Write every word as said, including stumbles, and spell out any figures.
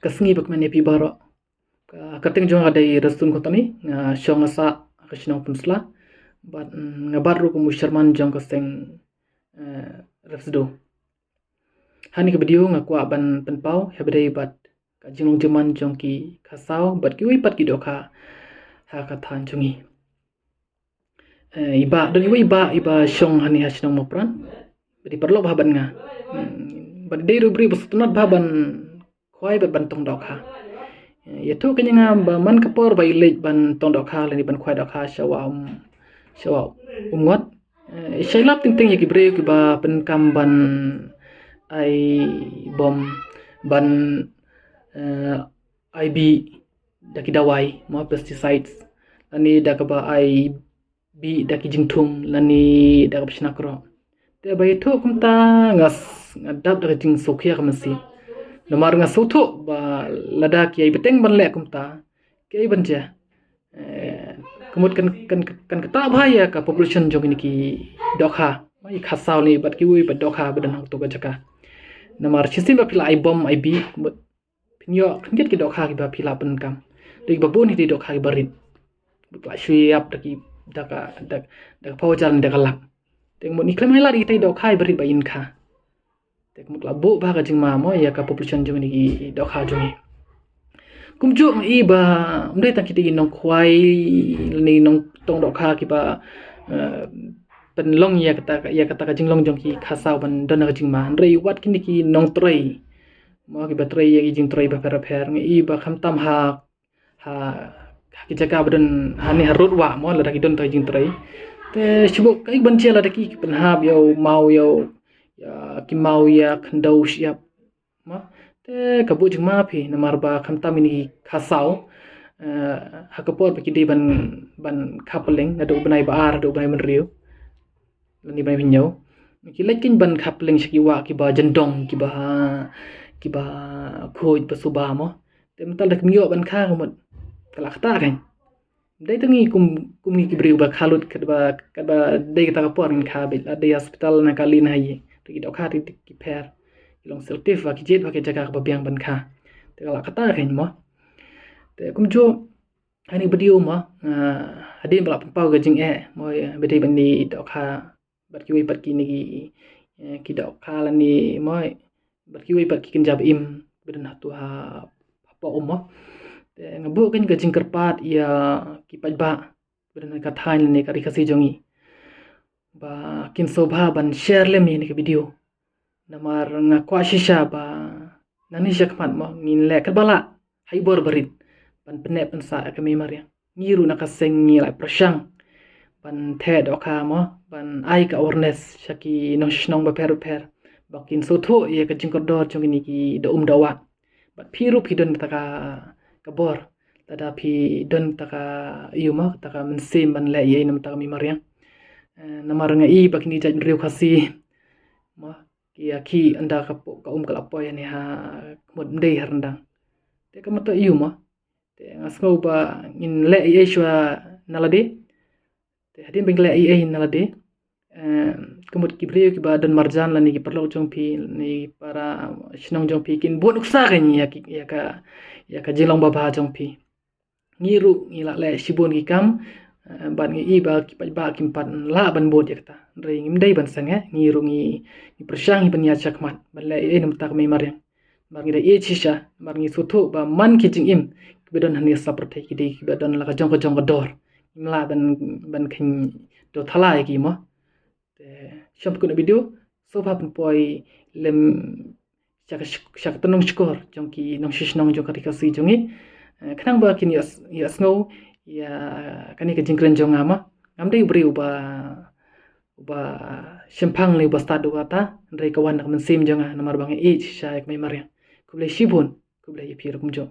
Ka sngi bakmen ïa phi baroh. Ka kyrteng jong nga dei Restun Kotani, nga shong nga sah ka shnong Pynsla. Bad, mm, nga bat ruh kum u chairman jong ka seng, eh, Refsdo. Ha kane ka video nga kwah ban pynpaw ha ba dei bad ka jinglong jingman jong ki kha saw bad kiwei pat ki dohkha ha ka thaiñ jong ngi. Eh, i bah, don iwei i bah, i bah shong hangne ha shnong Mawpran. Bad i paralok bha bad nga. Hmm, bad dei ruh i briew ba sngewtynnat bha ban khwai bad ban tong dohkha. Eh, ïathuh kane ïa nga ba man ka por ba i leit ban tong dohkha lane ban khwai dohkha sha Wah Um, sha Wah Umngot. Eh, i shait lap teng teng ïa ki briew kiba pyndonkam ban ai bom, ban, eh, ai bih da ki dawai, mo, pesticides. Lane da kaba ai bih da ki jingthung, lane da kaba shna kroh. Te ba ïathuh kumta nga s-, nga dap da ka jingsngewkhia ka mynsiem. Namar nga sngewthuh ba lada ki ïai bteng ban leh kumta, ki ïai ban jia. Eh, ka mut kan, kan, kan ktah bha ïa ka population jong kine ki dohkha. Ïa ki kha saw ne bad kiwei pat dohkha ba don ha kato ka jaka. Namar shisien ba phi la ai bom ai bih, ka mut phin ïoh khyndiat ki dohkha kiba phi la pyndonkam. Dei kiba bun hi dei dohkha kiba rit. Ba la shu ïap da ki, da ka, da, da ka pawjar ne da ka lak. Te ka mut ngi khlem ai lad ïa kita ki dohkha kiba rit ba in kha. Te ka mut la buh bha ka jingma mo ïa ka population jong kine ki dohkha jong ngi. Kumjuh nga i ba ym dei tang kita ki nongkhwai ne nongtong dohkha kiba, eh, pynlong ïa kata, ïa kata ka jinglong jong ki kha saw ban don ka jingma. Hynrei wat kine ki nongtrei, mo, kiba trei ïa ki jingtrei bapher bapher, nga i ba khamtam ha, ha, ha ki jaka ba don hangne ha rud wah, mo, lada ki don ta ka jingtrei. Te shu buh kaei ban jia lada ki, ki pynhap ïa u maw ïa u, ïa ki maw ïa khyndew shyiap. Mo, te ka buh jingma phi namar ba khamtam ïa kine ki kha saw, eh, ha ka por ba ki dei ban, ban kha pylleng naduh u bnai ba ar haduh u bnai ba hynriew lane bnai ba hynñiew. Ki leit kein ban kha pylleng sha ki wah kiba jyndong, kiba, kiba khuid ba suba mo. Te mynta lada kim ïoh ban kha ka mut ka la ktah kein. Dei tang ngi kum, kum ngi ki briew ba kha lut katba, katba dei kata ka por ngin kha beit, la dei hospital na kali na haei. Te ki dohkha te ki pher, ki long selective ba ki jied ba ki jaka kaba biang ban kha. Te ka la kata kein mo. Te kumjuh ha kane ka video mo, ah, hadien ba la pynpaw ka jingeh mo, ïa ba dei bad kine ki dohkha bad kiwei pat kine ki, eh, ki dohkha lane mo, bad kiwei pat ki kynja ba im ba don hato ha, hapoh um mo. Te nga buh kein ka jingkyrpad ïa ki paidbah ba don ha ka thaiñ lane ka Ri Khasi jong ngi ba kin sngewbha ban share lem ïa kane ka video. Namar nga kwah shisha ba nangne sha khmat mo ngin leh katba lah ha i bor ba rit ban pynneh pynsah ïa ka mei mariang. Ngi ruh na ka seng ngi la pyrshang ban theh dohkha mo, ban ai ka awareness sha ki nongshnong bapher bapher ba kin sngewthuh ïa ka jingkordor jong kine ki doh um doh wah. Bad phi ruh phi don kata ka, ka bor, lada phi don kata ka, ïa mo, kata ka mynsiem ban leh ïa, ïa namar kata ka mei mariang. Eh, namar nga i ba kine ki jait briew Khasi mo, ki ïa ki ynda ka po-, ka um ka la poi hangne ha khmut, ym dei ha ryndang. Te ka mut ïa mo. Te nga sngew ba ngin leh ei ei shuwa na lade. Te hadien ba ngin leh ei ei na lade, eh, ka mut ki briew kiba don marjan lane ki paralok jong phi, lane ki para shnong jong phi kin bud nuksa kein ïa ki, ïa ka, ïa ka jinglong babha jong phi. Ngi ruh ngi la leh shibun ki kam, eh, bad ngi i ba ki paidbah kim pat lah ban bud ïa kata. Hynrei ngim dei ban sangeh, ngi ruh ngi, ngi pyrshang hi ban ïaid shakhmat ban leh ei ei namar kata ka mei mariang. Namar ngi da ïeit shisha, namar ngi sngewthuh ba man ki jingim kiba don hangne ha pyrthei ki dei kiba don la ka jong ka jong ka dor. Ngim lah ban, ban kheiñ doh thala ïa ki mo. Te sngewbha kane ka video, sngewbha pynpoi lem sha ka sh-, sha ka tnong shkor jong ki nongshishnong jong ka Ri Khasi jong ngi. Eh, khnang ba kin ïoh s-, ïohsngew ïa kane ka jingkren jong nga mo. Ngam dei u briew uba, uba shemphang ne uba stad duh katta, hynrei ka wan na ka mynsiem jong nga namar ba nga ïeit shisha ïa ka mei mariang. Khublei shibun, khublei ïa phi ruh kumjuh.